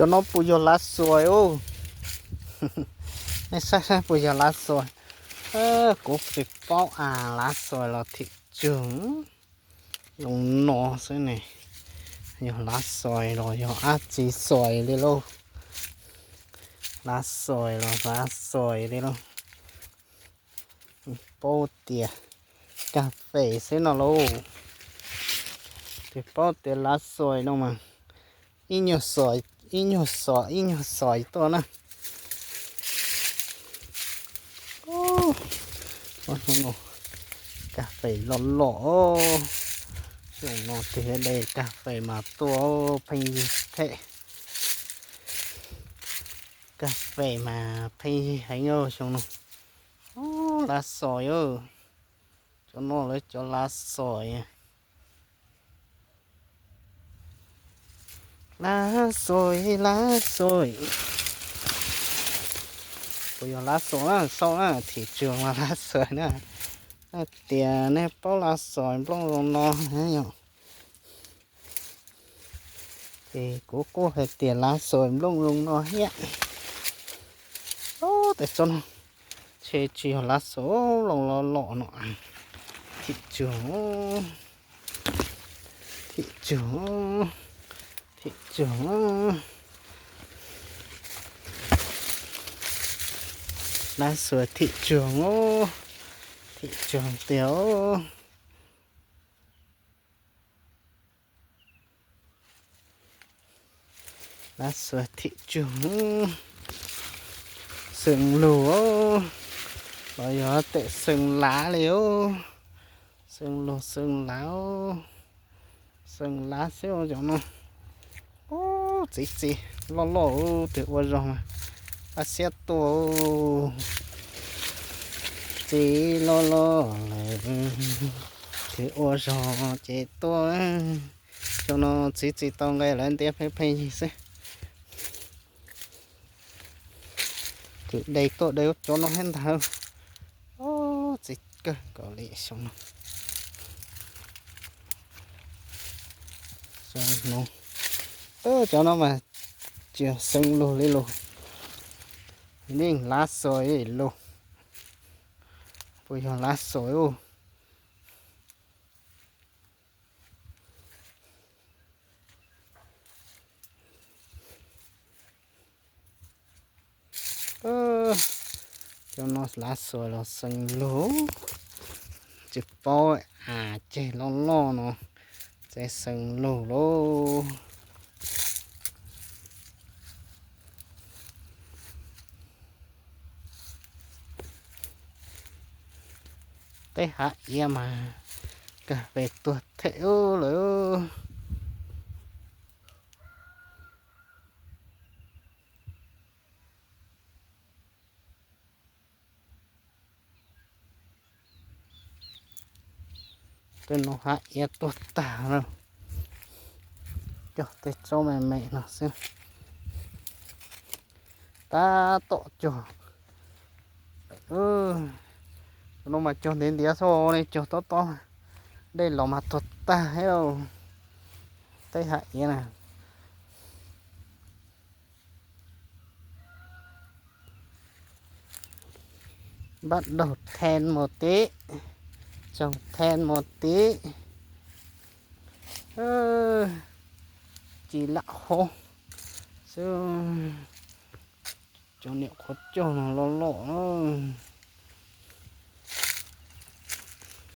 Cov no puas yog lav xuas os? Nej saib saib puas yog lav xuas. Kuv tsis paub as, lav xuas los thim tsuag. Zoo no xwb ne, yog lav xuas los yog dab tsi xuas li lauj? Lav xuas los lav xuas li lauj? Paub tias kas fes xwb no lauj. Tsis paub tias lav xuas no mas ib nyuag xuas, ib nyuag xuas, ib nyuag xuas tuaj na. Kas fes loj loj. Xyoo no tig de kas fes mas tuaj pheej yig thiab. Kas fes mas pheej yig heev xyoo no. Lav xuas os. Cov no lawv cov lav xuas. Lav xuas, lav xuas. Puas yog lav xuas na, sau na, thim tsuag mas lav xuas na. Tias nej paub lav xuas nplooj zoo no yom? Ces kuv kuj hais tias lav xuas nplooj zoo no thiab. Ub, tes tsob no ntshe tsis yog lav xuas, loj loj loj no. Thim tsuag, thim tsuag, thim tsuag. Lav xuas thim tsuag os, thim tsuag tiag. Lav xuas thim tsuag, xeev lug, los yog tes xeev lav li os. Xeev lug xeev lav, xeev lav xwb cov no. Ub, txiv txiv loj loj, twb ua zog mas, pab xiab tuaj. Txiv loj loj lawm, twb ua zog ces tuaj. Cov no txiv txiv tau nqe lawv ntiab pheej pheej yig xwb. Twb de tuaj de cov no thiab ntag. Ub, txiv kawg nkaus li xyoo no. Cov no mas tsis yog xeev lug li lus, yeej lav xuas lus. Puas yog lav xuas os? Cov no lav xuas los xeev lug, tsis paub as, ceg loj loj no, ces xeev lug lauj. Teb hav iav mas kawg pes tuag them ub lawm. Tej no hav iav tuag tag lawm. Cog tej tsob me me no xwb. Tab tom cog. Cov no mas cog ntiav ntiav xwb ne, cog tob tob. Dej los mas tuag tag thiab. Teb hav iav na. Npaj daug then mus tib, tsaug then mus tib. Ci lam hov xwb. Cov niam qhuav cog no loj loj.